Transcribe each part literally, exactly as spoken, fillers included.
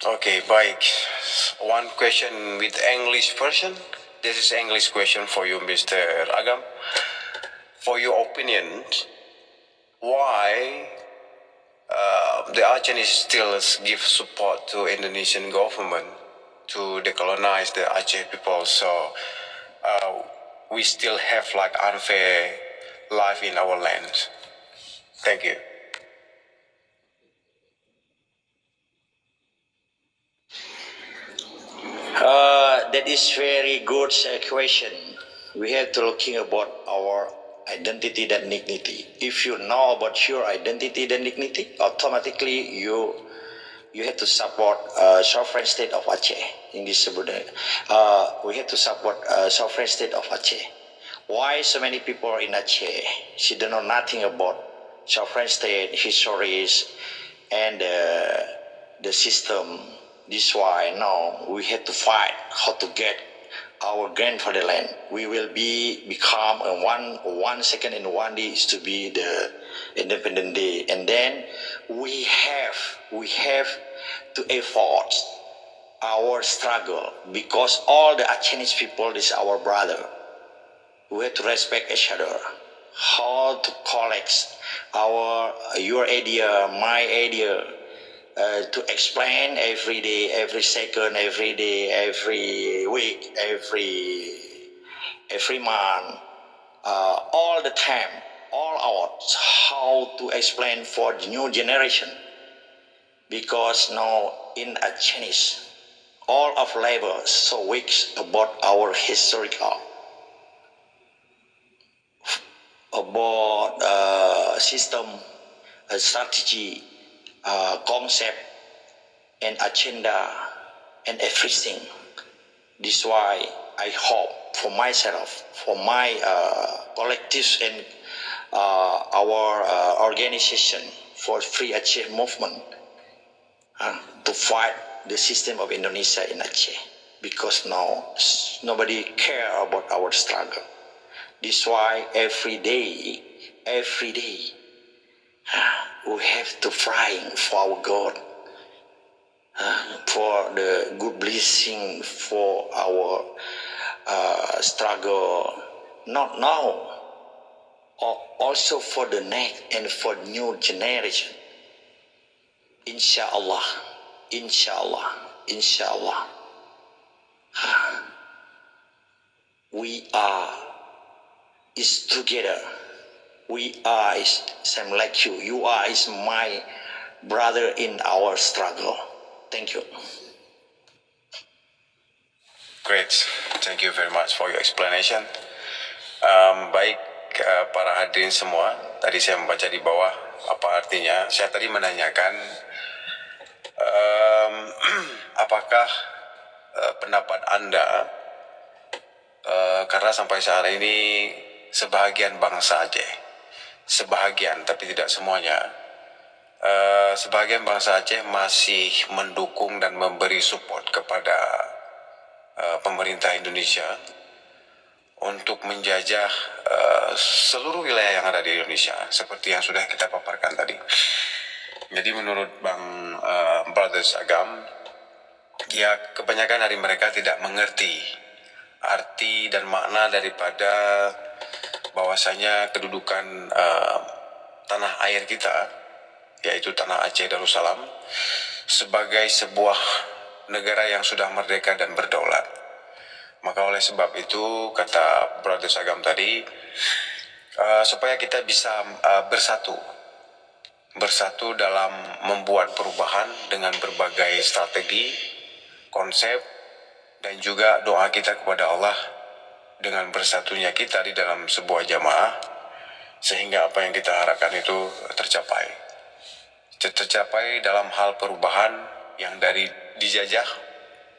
Okay, baik. One question with English version. This is English question for you, Mister Agam. For your opinion, why uh, the Aceh still give support to Indonesian government to decolonize the Aceh people? So uh, we still have like unfair life in our land. Thank you. Uh, that is very good uh, question. We have to looking about our identity dan dignity. If you know about your identity dan dignity, automatically you you have to support uh, sovereign state of Aceh. English sebut uh, we have to support uh, sovereign state of Aceh. Why so many people in Aceh? She don't know nothing about sovereign state histories and uh, the system. This is why now we have to fight how to get our grandfatherland. We will be become a one one second in one day is to be the independent day, and then we have we have to effort our struggle because all the Achinese people is our brother. We have to respect each other. How to collect our your idea, my idea, uh, to explain every day, every second, every day, every week, every every month, uh, all the time, all hours, how to explain for the new generation. Because now in a Chinese, all of labor so weak about our historical about uh, system, uh, strategy, uh, concept, and agenda, and everything. This is why I hope for myself, for my uh, collectives and uh, our uh, organization for Free Aceh movement uh, to fight the system of Indonesia in Aceh. Because now nobody care about our struggle. This is why every day, every day, we have to praying for our God, uh, for the good blessing for our uh, struggle, not now, or also for the next and for new generation. Insya Allah, insya Allah, insya Allah. We are is together. We are is same like you. You are is my brother in our struggle. Thank you. Great. Thank you very much for your explanation. Um, baik, uh, para hadirin semua, tadi saya membaca di bawah apa artinya. Saya tadi menanyakan um, apakah uh, pendapat anda uh, karena sampai saat ini sebahagian bangsa Aceh, sebahagian tapi tidak semuanya, uh, sebahagian bangsa Aceh masih mendukung dan memberi support kepada uh, pemerintah Indonesia untuk menjajah uh, seluruh wilayah yang ada di Indonesia seperti yang sudah kita paparkan tadi. Jadi menurut Bang uh, Brothers Agam, ya kebanyakan dari mereka tidak mengerti arti dan makna daripada bahwasanya kedudukan uh, tanah air kita, yaitu tanah Aceh Darussalam, sebagai sebuah negara yang sudah merdeka dan berdaulat. Maka oleh sebab itu kata Brother Sagam tadi, uh, supaya kita bisa uh, bersatu, bersatu dalam membuat perubahan dengan berbagai strategi, konsep, dan juga doa kita kepada Allah dengan bersatunya kita di dalam sebuah jamaah, sehingga apa yang kita harapkan itu tercapai. Tercapai dalam hal perubahan yang dari dijajah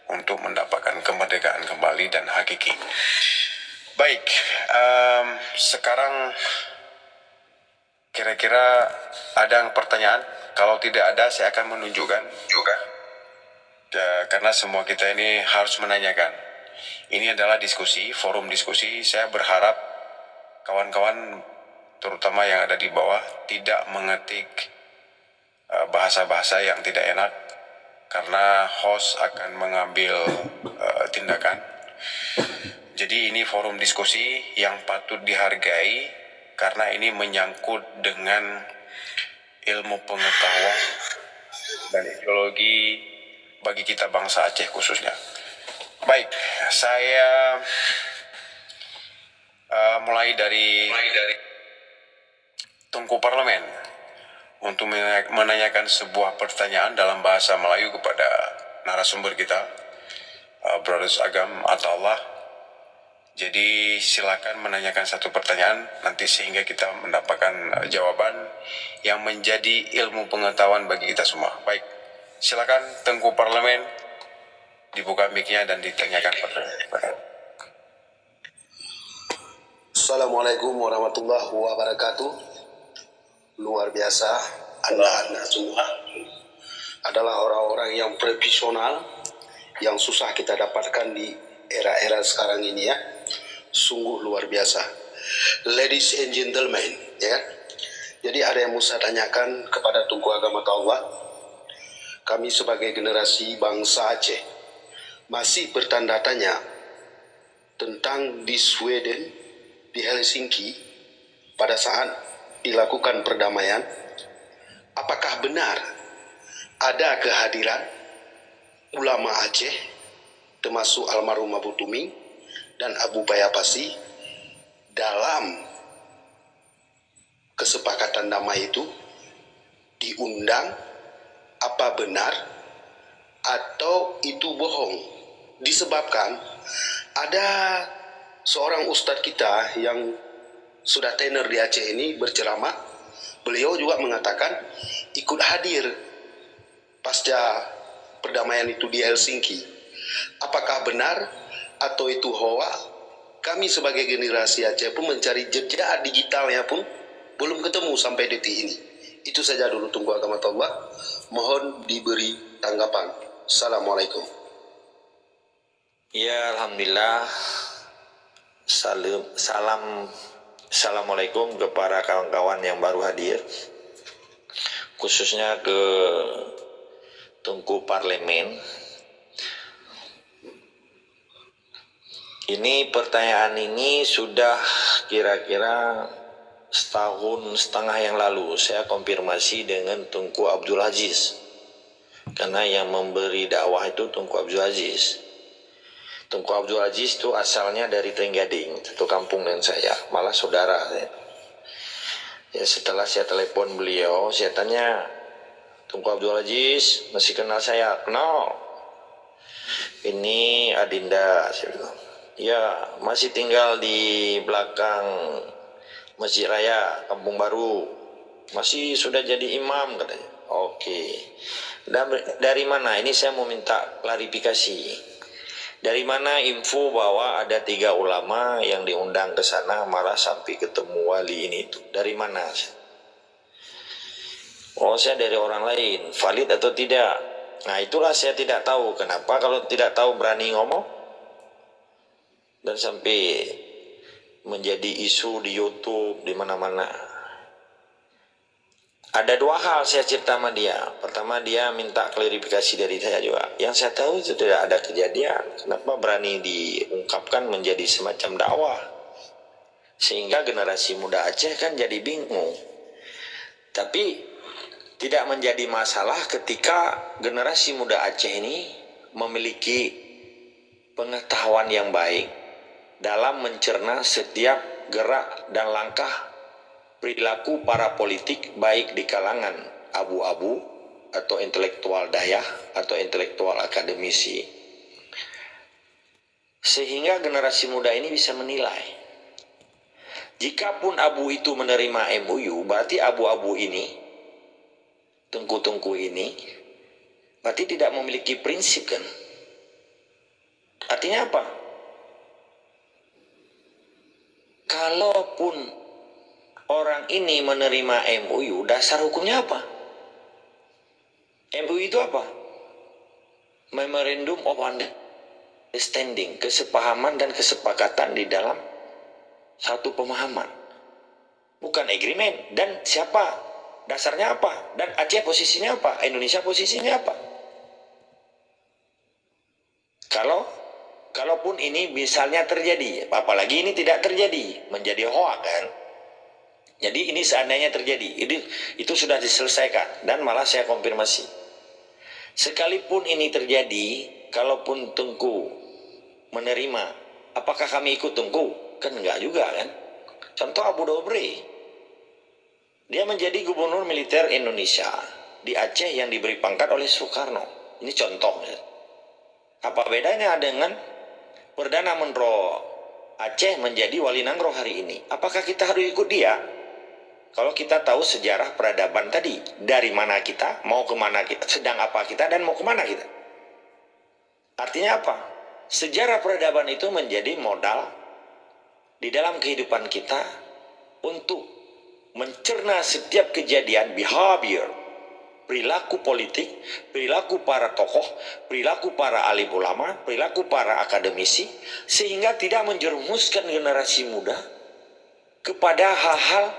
untuk mendapatkan kemerdekaan kembali dan hakiki. Baik, um, sekarang kira-kira ada pertanyaan? Kalau tidak ada, saya akan menunjukkan juga. Ya, karena semua kita ini harus menanyakan. Ini adalah diskusi, forum diskusi. Saya berharap kawan-kawan, terutama yang ada di bawah, tidak mengetik uh, bahasa-bahasa yang tidak enak. karena host akan mengambil uh, tindakan. Jadi ini forum diskusi yang patut dihargai karena ini menyangkut dengan ilmu pengetahuan dan ideologi bagi kita bangsa Aceh khususnya. Baik, saya uh, mulai dari Tungku Parlemen untuk menanyakan sebuah pertanyaan dalam bahasa Melayu kepada narasumber kita, uh, Brothers Agam Ataullah. Jadi silakan menanyakan satu pertanyaan nanti sehingga kita mendapatkan uh, jawaban yang menjadi ilmu pengetahuan bagi kita semua. Baik, silakan Tungku Parlemen dibuka mic-nya dan ditanyakan pertanyaan. Assalamualaikum warahmatullahi wabarakatuh. Luar biasa, anak-anak semua adalah orang-orang yang profesional yang susah kita dapatkan di era-era sekarang ini ya. Sungguh luar biasa. Ladies and gentlemen, ya. Jadi ada yang mau saya tanyakan kepada Tungku Agam Ataullah. Kami sebagai generasi bangsa Aceh masih bertanda tanya tentang di Sweden, di Helsinki, pada saat dilakukan perdamaian, apakah benar ada kehadiran ulama Aceh, termasuk almarhum Abu Tumi dan Abu Paya Pasi, dalam kesepakatan damai itu diundang, apa benar atau itu bohong? Disebabkan ada seorang ustadz kita yang sudah tenor di Aceh ini berceramah, beliau juga mengatakan ikut hadir pasca perdamaian itu di Helsinki. Apakah benar atau itu hoax? Kami sebagai generasi Aceh pun mencari jejak digitalnya pun belum ketemu sampai detik ini. Itu saja dulu Tungku Agam Ataullah. Mohon diberi tanggapan. Assalamualaikum. Ya, alhamdulillah. Salam, salam, assalamualaikum kepada kawan-kawan yang baru hadir, khususnya ke Tungku Parlemen. Ini pertanyaan ini sudah kira-kira setahun setengah yang lalu saya konfirmasi dengan Tungku Abdul Aziz. Karena yang memberi dakwah itu Tungku Abdul Aziz. Tungku Abdul Aziz itu asalnya dari Trenggading, satu kampung dengan saya, malah saudara saya. Ya, setelah saya telepon beliau, saya tanya, "Tungku Abdul Aziz, masih kenal saya?" "Kenal." "Ini Adinda," saya bilang. "Ya, masih tinggal di belakang Masjid Raya Kampung Baru. Masih sudah jadi imam," katanya. "Oke. Dan dari mana?" Ini saya mau minta klarifikasi. "Dari mana info bahwa ada tiga ulama yang diundang ke sana, malah sampai ketemu wali ini itu? Dari mana?" "Oh, saya dari orang lain. Valid atau tidak?" Nah, itulah saya tidak tahu. Kenapa kalau tidak tahu berani ngomong? Dan sampai menjadi isu di YouTube, di mana-mana. Ada dua hal saya cerita sama dia. Pertama, dia minta klarifikasi dari saya juga. Yang saya tahu itu tidak ada kejadian. Kenapa berani diungkapkan menjadi semacam dakwah? Sehingga generasi muda Aceh kan jadi bingung. Tapi tidak menjadi masalah ketika generasi muda Aceh ini memiliki pengetahuan yang baik dalam mencerna setiap gerak dan langkah perilaku para politik, baik di kalangan abu-abu atau intelektual dayah atau intelektual akademisi, sehingga generasi muda ini bisa menilai. Jikapun abu itu menerima M O U, berarti abu-abu ini, tungku-tungku ini, berarti tidak memiliki prinsip, kan? Artinya apa? Kalaupun orang ini menerima M O U, dasar hukumnya apa? M O U itu apa? Memorandum of Understanding, kesepahaman dan kesepakatan di dalam satu pemahaman. Bukan agreement. Dan siapa? Dasarnya apa? Dan Aceh posisinya apa? Indonesia posisinya apa? Pun ini misalnya terjadi, apalagi ini tidak terjadi, menjadi hoak kan. Jadi ini seandainya terjadi, itu, itu sudah diselesaikan dan malah saya konfirmasi. Sekalipun ini terjadi, kalaupun Tengku menerima, apakah kami ikut Tengku? Kan enggak juga kan. Contoh Abu Dobre, dia menjadi gubernur militer Indonesia di Aceh yang diberi pangkat oleh Soekarno. Ini contoh ya. Apa bedanya dengan Perdana Menteri Aceh menjadi Wali Nanggroe hari ini? Apakah kita harus ikut dia? Kalau kita tahu sejarah peradaban tadi, dari mana kita, mau ke mana kita, sedang apa kita, dan mau ke mana kita. Artinya apa? Sejarah peradaban itu menjadi modal di dalam kehidupan kita untuk mencerna setiap kejadian, behavior, perilaku politik, perilaku para tokoh, perilaku para alim ulama, perilaku para akademisi, sehingga tidak menjerumuskan generasi muda kepada hal-hal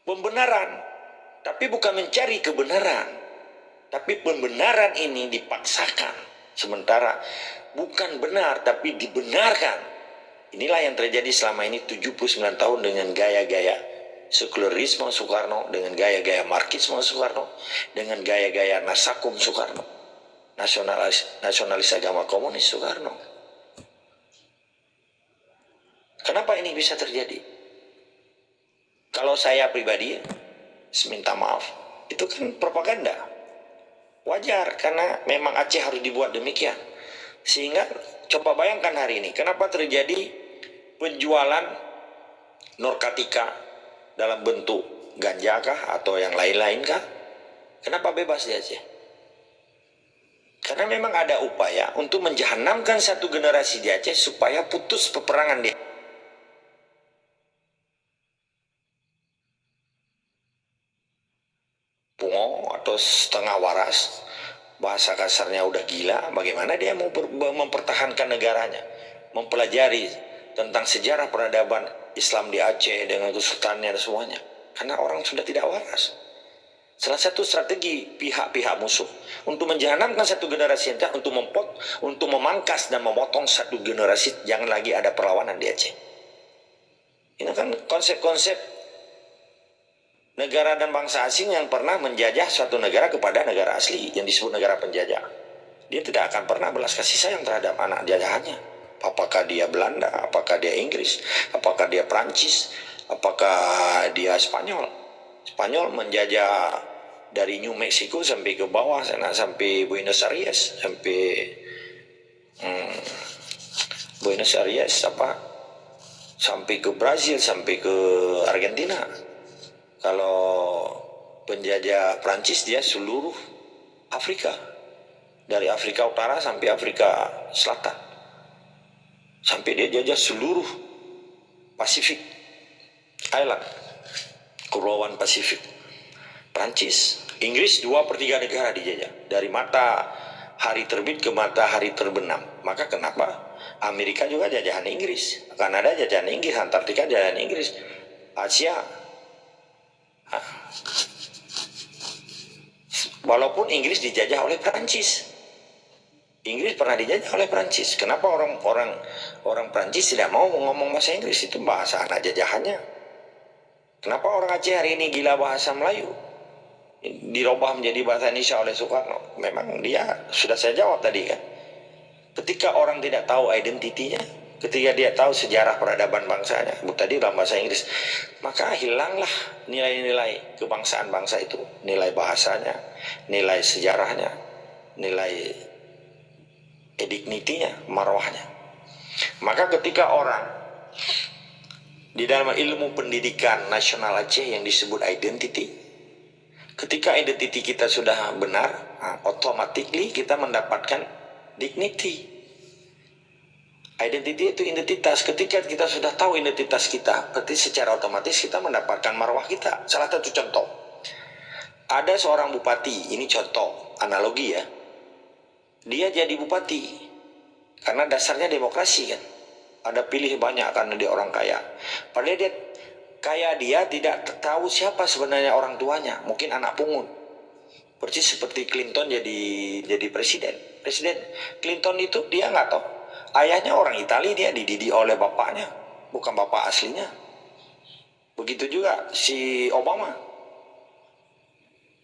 pembenaran, tapi bukan mencari kebenaran. Tapi pembenaran ini dipaksakan, sementara bukan benar, tapi dibenarkan. Inilah yang terjadi selama ini tujuh puluh sembilan tahun dengan gaya-gaya sekularisme Soekarno, dengan gaya-gaya Marxisme Soekarno, dengan gaya-gaya Nasakum Soekarno, nasionalis, nasionalis agama komunis Soekarno. Kenapa ini bisa terjadi? Kalau saya pribadi, seminta maaf, itu kan propaganda. Wajar, karena memang Aceh harus dibuat demikian. Sehingga coba bayangkan hari ini, kenapa terjadi penjualan narkotika dalam bentuk ganja kah atau yang lain-lain kah? Kenapa bebas di Aceh? Karena memang ada upaya untuk menjahanamkan satu generasi di Aceh supaya putus peperangan di Pungo atau setengah waras, bahasa kasarnya udah gila, bagaimana dia mau ber-, mempertahankan negaranya, mempelajari tentang sejarah peradaban Islam di Aceh dengan kesultanan dan semuanya. Karena orang sudah tidak waras. Salah satu strategi pihak-pihak musuh untuk menjahanamkan satu generasi yang untuk mempot-, untuk memangkas dan memotong satu generasi, jangan lagi ada perlawanan di Aceh. Ini kan konsep-konsep negara dan bangsa asing yang pernah menjajah suatu negara kepada negara asli yang disebut negara penjajah. Dia tidak akan pernah belas kasih sayang terhadap anak jajahannya. Apakah dia Belanda, apakah dia Inggris, apakah dia Prancis, apakah dia Spanyol. Spanyol menjajah dari New Mexico sampai ke bawah sana, sampai Buenos Aires, sampai, hmm, Buenos Aires apa, sampai ke Brazil, sampai ke Argentina. Kalau penjajah Prancis, dia seluruh Afrika, dari Afrika Utara sampai Afrika Selatan, sampai dia jajah seluruh Pasifik Island, Kepulauan Pasifik. Prancis, Inggris, dua per tiga negara dijajah, dari matahari terbit ke matahari terbenam. Maka kenapa Amerika juga jajahan Inggris, Kanada jajahan Inggris, Antartika jajahan Inggris, Asia. Nah, walaupun Inggris dijajah oleh Prancis, Inggris pernah dijajah oleh Prancis. Kenapa orang, orang, orang Prancis tidak mau ngomong bahasa Inggris? Itu bahasa anak jajahannya. Kenapa orang Aceh hari ini gila bahasa Melayu? Dirubah menjadi bahasa Indonesia oleh Soekarno. Memang dia, sudah saya jawab tadi kan. Ketika orang tidak tahu identitinya, ketika dia tahu sejarah peradaban bangsanya, bu-, tadi dalam bahasa Inggris, maka hilanglah nilai-nilai kebangsaan bangsa itu, nilai bahasanya, nilai sejarahnya, nilai dignity-nya, marwahnya. Maka ketika orang di dalam ilmu pendidikan nasional Aceh yang disebut identity, ketika identity kita sudah benar, ha, automatically kita mendapatkan dignity. Identity itu identitas. Ketika kita sudah tahu identitas kita, berarti secara otomatis kita mendapatkan marwah kita. Salah satu contoh, ada seorang bupati, ini contoh, analogi ya. Dia jadi bupati karena dasarnya demokrasi kan. Ada pilih banyak karena dia orang kaya. Padahal dia kaya, dia tidak t-, tahu siapa sebenarnya orang tuanya. Mungkin anak pungut. Persis seperti Clinton jadi, jadi presiden. Presiden Clinton itu dia nggak tahu Ayahnya orang Itali, dia dididik oleh bapaknya, bukan bapak aslinya. Begitu juga si Obama.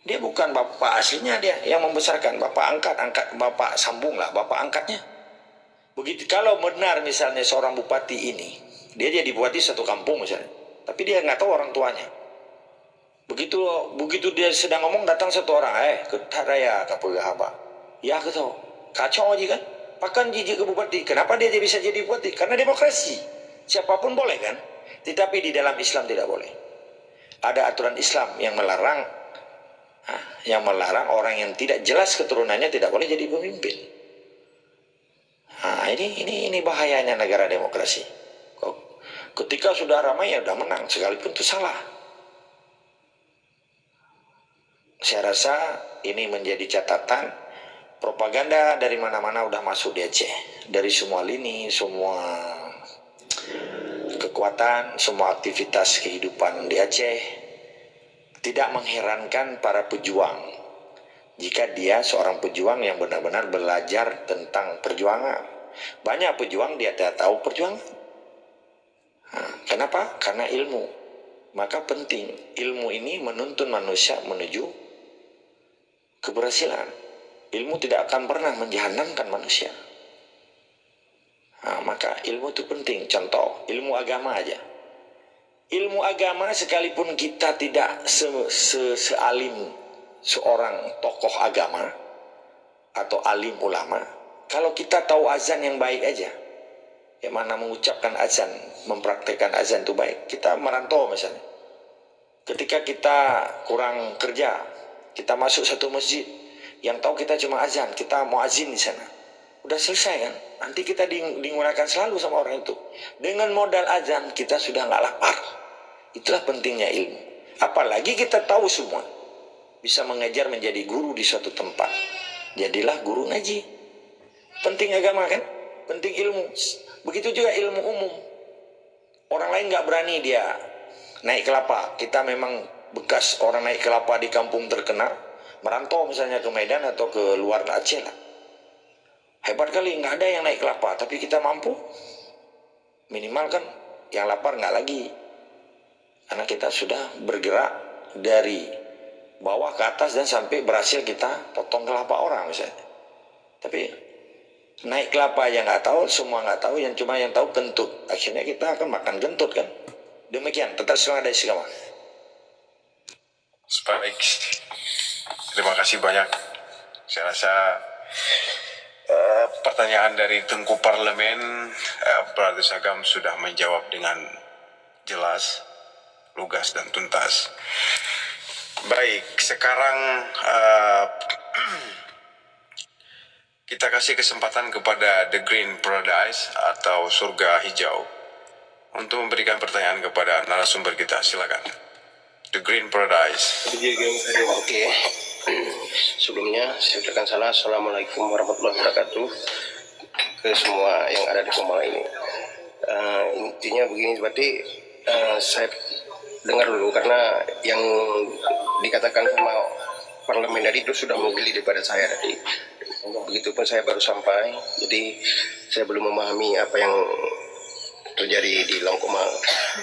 Dia bukan bapak aslinya, dia yang membesarkan, bapak angkat, angkat, bapak sambung lah, bapak angkatnya. Begitu, kalau benar misalnya seorang bupati ini, dia jadi bupati satu kampung misalnya, tapi dia nggak tahu orang tuanya. Begitu, begitu dia sedang ngomong, datang satu orang, "Eh, keutat raya ka peugah haba." Ya, keu tho. Kacau ji kan? Pakon ji jeuet keu bupati? Kenapa dia bisa jadi bupati? Karena demokrasi. Siapapun boleh kan? Tetapi di dalam Islam tidak boleh. Ada aturan Islam yang melarang, ha, yang melarang orang yang tidak jelas keturunannya tidak boleh jadi pemimpin. Ha, ini ini ini bahayanya negara demokrasi. Kok- Ketika sudah ramai, ya sudah menang, sekalipun itu salah. Saya rasa ini menjadi catatan, propaganda dari mana-mana udah masuk di Aceh. Dari semua lini, semua kekuatan, semua aktivitas kehidupan di Aceh. Tidak mengherankan para pejuang jika dia seorang pejuang yang benar-benar belajar tentang perjuangan. Banyak pejuang dia tidak tahu perjuangan. Ha, kenapa? Karena ilmu. Maka penting, ilmu ini menuntun manusia menuju keberhasilan. Ilmu tidak akan pernah menjahanamkan manusia. Ha, maka ilmu itu penting. Contoh, ilmu agama aja. Ilmu agama, sekalipun kita tidak se, se, sealim seorang tokoh agama atau alim ulama, kalau kita tahu azan yang baik aja, yang mana mengucapkan azan, mempraktekkan azan itu baik. Kita merantau misalnya, ketika kita kurang kerja, kita masuk satu masjid, yang tahu kita cuma azan, kita muazin di sana. Udah selesai kan? Nanti kita di, digunakan selalu sama orang itu. Dengan modal azan, kita sudah nggak lapar. Itulah pentingnya ilmu. Apalagi kita tahu semua, bisa mengajar menjadi guru di suatu tempat. Jadilah guru ngaji. Penting agama kan? Penting ilmu. Begitu juga ilmu umum. Orang lain nggak berani dia naik kelapa. Kita memang bekas orang naik kelapa di kampung terkenal. Merantau misalnya ke Medan atau ke luar Aceh lah. Hebat kali, nggak ada yang naik kelapa, tapi kita mampu. Minimal kan yang lapar nggak lagi. Karena kita sudah bergerak dari bawah ke atas dan sampai berhasil kita potong kelapa orang misalnya. Tapi naik kelapa yang nggak tahu, semua nggak tahu, yang cuma yang tahu kentut. Akhirnya kita akan makan kentut kan. Demikian, tetap semangat dan istiqamah. Baik, terima kasih banyak. Saya rasa eh, pertanyaan dari Tengku Parlemen, eh, Brother Sagam sudah menjawab dengan jelas, lugas dan tuntas. Baik, sekarang eh, kita kasih kesempatan kepada The Green Paradise atau Surga Hijau untuk memberikan pertanyaan kepada narasumber kita. Silakan. The Green Paradise. Oke. Sebelumnya saya ucapkan salam, Assalamualaikum warahmatullahi wabarakatuh, ke semua yang ada di rumah ini. Eh, intinya begini, berarti eh, saya dengar dulu, karena yang dikatakan sama parlemen tadi itu sudah mewakili daripada saya tadi. Begitupun saya baru sampai, jadi saya belum memahami apa yang terjadi di Longkomang.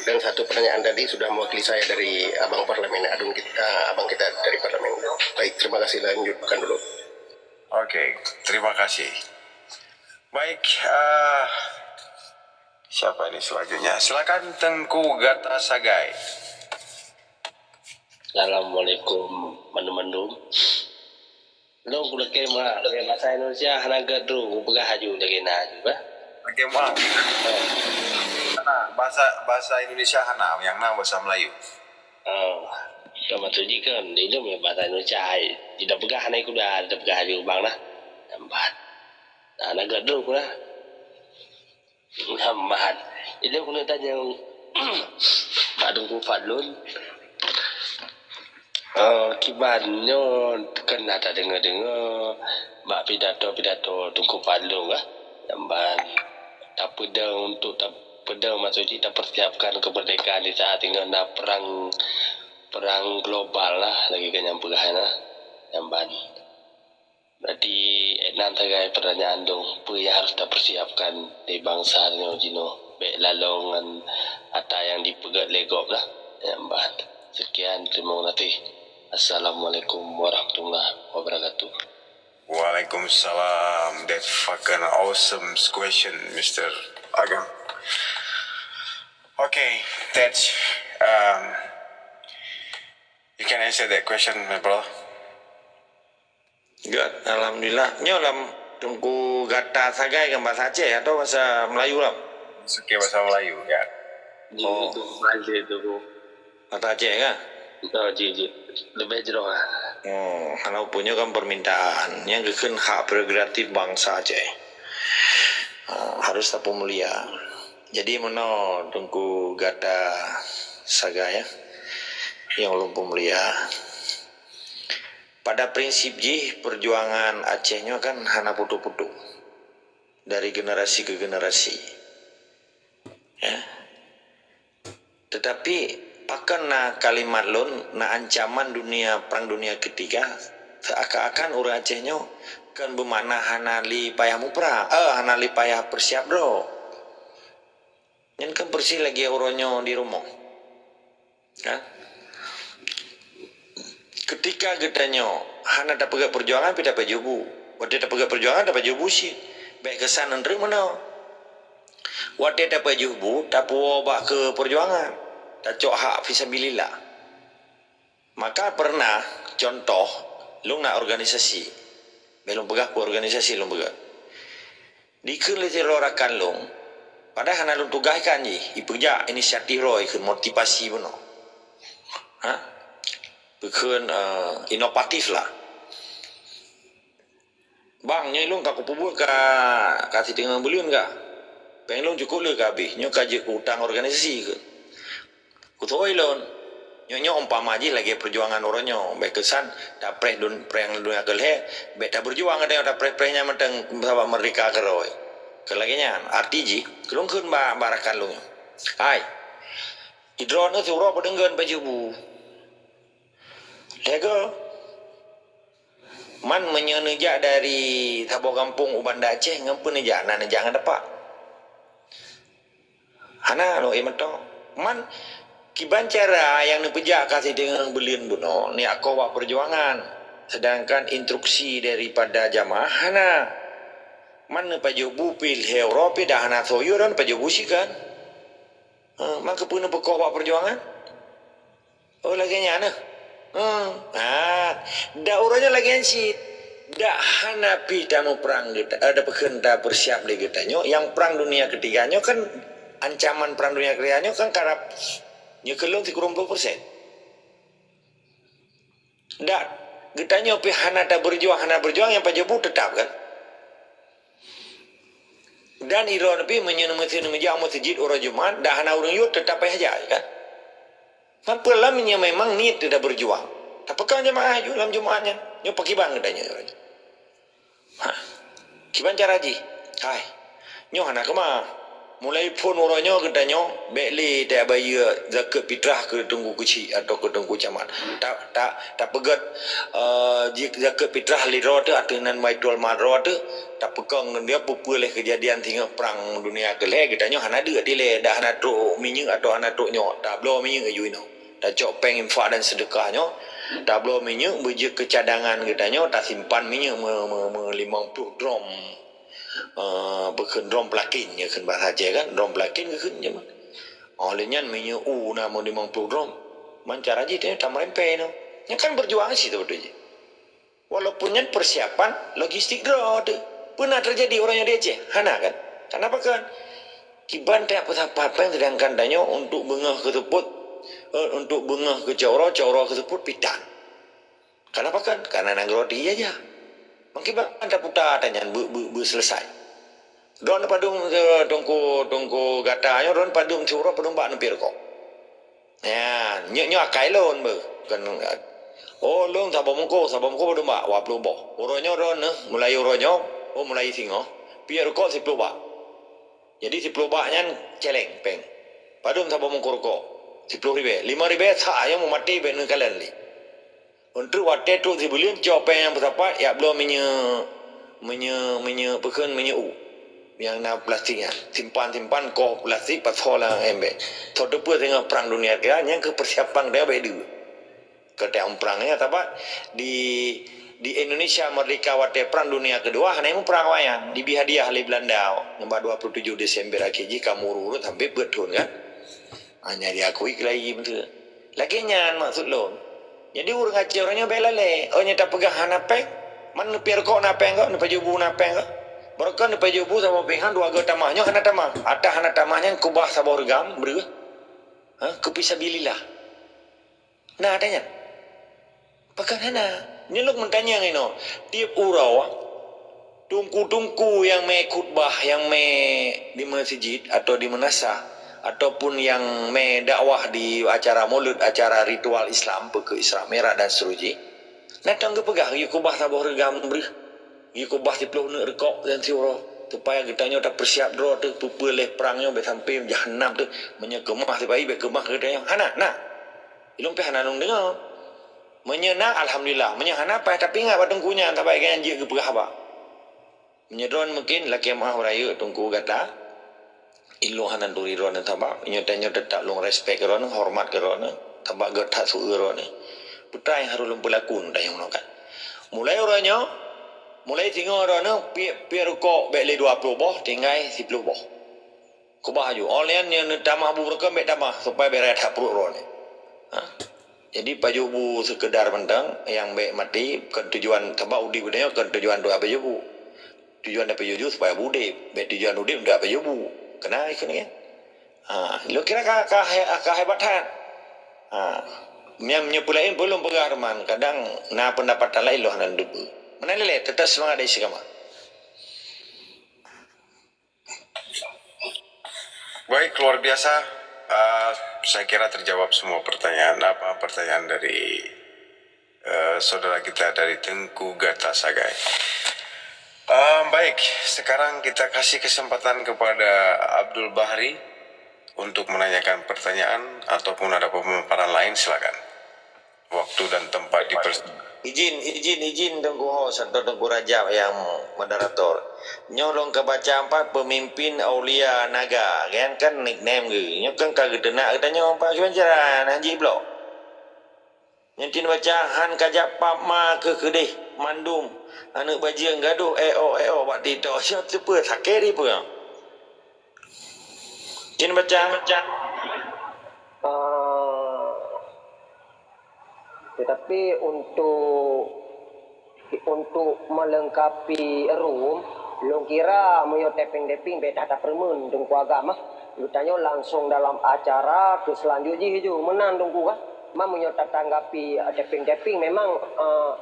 Dan satu pertanyaan tadi sudah mewakili saya dari abang parlemen, adung kita, abang kita dari parlemen. Baik, terima kasih, lanjutkan dulu. Oke, terima kasih. Baik, eh, siapa ini selanjutnya? Silakan Tengku Gata Sagai. Assalamualaikum mandum-mandum. Lôn kulakée ma, lagée bahasa Indonesia hana gét droe, kupeugah aju lagée na aju bah. Oke, maaf. Hana, bahasa bahasa Indonesia hana, yang na bahasa Melayu. Oh, ka maksud jih kan, di lôn ya bahasa Indonesia hai. Tidak peugah hana kuda, tidak peugah aju bang nah. Nambat. Nah, hana gét droe kuda. Muhammad. Ilée keuneuk tanyong bak Teungku Fadlun. Eh, kiban nyoe keuneuk tadeungoe-deungoe bak pidato-pidato Teungku Fadlun kah? Nyang ban tapeudong untuk tapeudong, maksud jih tapersiapkan keumeurdekaan di saat ingat na perang perang global lah lagée nyang peugah na. Nyang ban. Berarti Nan sagai pertanyaan dong, peue nyang harus tapersiapkan di bansa nyoe jinoe? Bèk lalong ngon ata nyang dipeugèt lé gob lah. Nyang ban. Sekian, terima kasih. Assalamualaikum warahmatullahi wabarakatuh. Waalaikumsalam. That's fucking awesome question, Mister Agam. Okay, that's, um, you can answer that question, my brother. Good, alhamdulillah. Nyoe lam Teungku gata sagai kan bahasa Aceh atau bahasa Melayu lam? Suke bahasa Melayu, ya. Oh. Bahasa Aceh kan? Oh, ji, ji. Lebih jroh lah. Oh, kalau punya kan permintaan yang kekheun hak prerogatif bangsa Aceh. Ah, harus tapeumulia. Jadi meunoe Teungku gata sagai ya, yang ulôn peumulia. Pada prinsip jih, perjuangan Aceh nyoe kan hana putoh-putoh dari generasi ke generasi. Ya. Tetapi pakon na kalimat lôn na ancaman dunia, perang dunia ketiga, seakan-akan ureuëng Aceh nyoe kan bermakna hana li payah muprang, eh, hana li payah persiap droe. Nyan kan persis lagée uroe nyoe di rumoh. Ha? Ketika geutanyoe hana tapeugét perjuangan, pih tapajoh bu. Watée tapeugét perjuangan, tapajoh bu cit. Bék keusan nanggroe meunoe. Watée tapajoh bu, tapuwoe bak keu perjuangan. Tacok hak fisabilillah. Maka pernah, contoh, lôn na organisasi. Bék lôn peugah peue organisasi lôn peugah. Dikheun lé sidroe rakan lôn, padahai hana lôn tugaih kan jih, ipeujak inisiatif droe kheun motivasi bunoe. Ha? Peukheun, eh, inovatif lah. Bang, nyoe lôn ka kupeubuet ka, ka siteungoh buleuen ka. Péng lôn cukôp le ka habéh, nyoe ka jeuet keu utang organisasi kheun. Kutôi lôn. Nyoe, nyoe umpama jih lagée perjuangan uroe nyoe. Bék keusan tapreh dun-, preh donya keu lhée, bék tabeujuang geutanyoe tapreh-preh nyan mantong sabab meurdeka keudroe. Keu lagée nyan, arti jih, keu lôn kheun ba-, bak rakan lôn nyoe. Hai, idroeneuh siuroe peudeungon baju bu. Lhée goe. Man meunyoe neujak dari saboh gampông u Banda Aceh, ngon peue neujak, na neujak ngon tapak. Hana lôn ék mantong. Man, kiban cara nyang neupeujak ka siteungoh buleuen bunoe, neujak koh bak perjuangan. Sedangkan instruksi daripada jamaah hana. Man neupajoh bu pih lhée uroe pih dah hana soe yue droe neupajoh bu cit kan. Ha, man keupeue neupeukoh bak perjuangan? Oh, lagée nyan nah. Hmm. Ha, dak uroe nyoe lagée nyan cit. Dak hana pih tamuprang geuta-, eh, dak peukheun tapersiap lé geutanyoe. Nyang prang dunia ketiga nyoe kan, ancaman prang dunia ketiga nyoe kan karab nyoe keu lôn sikureueng ploh persen. Dak, geutanyoe pih hana tabeujuang, hana beujuang nyang pajoh bu teutap kan. Dan idroeneuh pih meunyoe neumeusi-, neumeusiat u meuseujid uroe Jumat, dak hana ureuëng yue teutap payah jak kan. Sampoe lam nyoe memang niet teuh tabeujuang. Tapeukong jamaah aju lam Jumat nyan. Nyoe pakriban geutanyoe uroe nyoe. Ha. Kiban cara jih? Hai. Nyoe hana keumah. Mulai phon uroe nyoe geutanyoe bék lé tabayeue zakeuet fitrah keu teungku keuchik atawa keu teungku camat. Ta-, ta-, tapeugét, eh, jih zakeuet fitrah lé droe teuh ateueh nan Baitul Mal droe teuh, tapeukong ngon dia peue-peue lé keujadian singoh prang dunia keu lhée geutanyoe hana deuk dilée dak hana trok minyeuk atawa hana trok nyoe. Tabloe minyeuk aju inoe. Tacok péng infak dan seudeukah nyoe, tabloe minyeuk beujeuet keu cadangan geutanyoe, tasimpan minyeuk me-, me-, me-, limong ploh drom. Eh, peukheun drom plakin, ya kheun bahasa Aceh kan, drom plakin geukheun jameun. Oh, lé nyan minyeuk u na meu limong ploh drom. Man cara jih tanyoe tameurempée nyoe. Nyan kan beujuang cit beutôi jih. Walaupun nyan persiapan logistik droe teuh. Peue na teujadi uroe nyoe di Aceh? Hana kan? Kenapa kan? Kiban tajak peusapat péng, sedangkan tanyoe untuk beungoh keu seupôt, eh, untuk beungoh keu cot uroe, cot uroe keu seupôt pih tan. Kenapa kan? Karena nanggroe dijajah. Meukiban taputa ata nyan beu-, beu-, beuseuleusoe. Droeneuh padum, eh, teungku, teungku gata nyoe, droeneuh padum siuroe padum bak neupiep rukok. Nyan, nyoe, nyoe akai lôn beuh. Kan, oh, lôn saboh mungkôh, saboh mungkôh padum bak, dua ploh boh. Uroe nyoe droeneuh, mulai uroe nyoe, oh, mulai singoh, piep rukok siploh bak. Jadi siploh bak nyan celeng péng. Padum saboh mungkôh rukok? Siploh ribée. Limong ribée sa nyang meumaté bék neukalon lé. Untuk watée trok sibuleuen cok péng nyang peusapat, jak bloe minyeuk Meunyoe, meunyoe, peue kheun, meunyoe u. Nyang na plastik nyan. Simpan-simpan koh plastik pasoe lam embek. Soe teupeue teungoh Perang Dunia Ketiga, nyan keuh persiapan geutanyoe bék deuh. Keu teuh prang nyan, sabab di, di Indonesia merdeka watée Perang Dunia Kedua hana muprang awaknyan. Dibri hadiah lé Belanda ngon bak dua puluh tujoh Desember akhé jih ka meururot sampoe peuet thon kan. Hana diakui keulayi beutôi. Lagée nyan maksud lôn. Jadi ureuëng Aceh uroe nyoe bék lalée. Oh nyoe tapeugah hana péng. Man neupiep rukok na péng kah, neupajoh bu na péng kah. Barokon neupajoh bu saboh pinghan dua goe tamah. Nyoe hana tamah. Ata hana tamah nyan kubah saboh reugam breuh. Ha, keu fisabilillah. Na ata nyan. Pakon hana? Nyoe lôn meutanyong inoe, tieb uroe, teungku-teungku nyang mé khutbah, nyang mé di meuseujid atau di meunasah, ataupun nyang mé dakwah di acara mulod, acara ritual Islam, peue kheun Isra Mi'raj dan seterusnya, na tong geupeugah, "Yue kubah saboh reugam breuh, yue kubah siplôh neuk rukok dan siuroe, supaya geutanyoe tapeusiab droe teuh peue-peue lé prang nyoe bék sampoe jahanam teuh, meunyoe keumah sipa-i bék keumah keu geutanyoe." Hana, na. Ilôn pih hana lôn deungoe. Meunyoe na, alhamdulillah. Meunyoe hana, payah tapeuingat bak teungku nyan, sabab gobnyan jeuet geupeugah haba. Meunyoe droeneuh mungken lakée meu'ah rayeuk teungku gata, ilôn hana turi droeneuh sabab, nyoe tanyoe teutap lôn respek droeneuh, horeumat keu droeneuh, sabab geuh that su-eu droeneuh. Peue nyang harôh lôn peulaku tanyoe meunoe kan. Mulai uroe nyoe, mulai singoh droeneuh piep, piep rukok bék lé dua ploh boh, tinggai siplôh boh. Kubah aju. Óh lheueh nyan neutamah bu beureukoh bék tamah, supaya bék raya that pruet droeneuh. Ha? Jadi pajoh bu seukeudar mantong nyang bék maté, kon tujuan, sabab udeb geutanyoe kon tujuan untuk pajoh bu. Tujuan tapajoh bu supaya udeb, bék tujuan udeb untuk pajoh bu. Keunan ikheun nyan. Ha, lôn kira ka, ka, ka hebat that. Ha. Nyang nyoe peulaén peue lôn peugah teuma, kadang na peundapatan laén lôn hana teupeue. Meunan lé, teutap seumangat dan istiqamah. Baik, luar biasa. Ah, saya kira terjawab semua pertanyaan, apa, pertanyaan dari, eh, saudara kita dari Tengku Gata Sagai. Ah, baik, sekarang kita kasih kesempatan kepada Abdul Bahri untuk menanyakan pertanyaan ataupun ada pemaparan lain, silakan. Waktu dan tempat dipersilakan. Izin, izin, izin Teungku Hos atau Teungku Rajab yang moderator. Nyoe lôn ka baca empat pemimpin Aulia Naga. Nyan kan nickname geuh. Nyoe kan ka geuteunak geutanyoe empat siuroe cara Haji Blok. Nyan cit baca han kajak pap ma keu keudeh mandum. Aneuk bajeueng gadoh eh oh eh oh bak TikTok. Siap teupeu sakét di peue. Cit baca. Ah, tetapi untuk, untuk melengkapi room, lôn kira meunyoe tapéng-tapéng bék that tapeureumeun Teungku Agam ah. Geutanyoe langsung dalam acara keu seulanjut jih ju meunan Teungku ah. Ma meunyoe tatanggapi, eh, tapéng-tapéng memang, eh,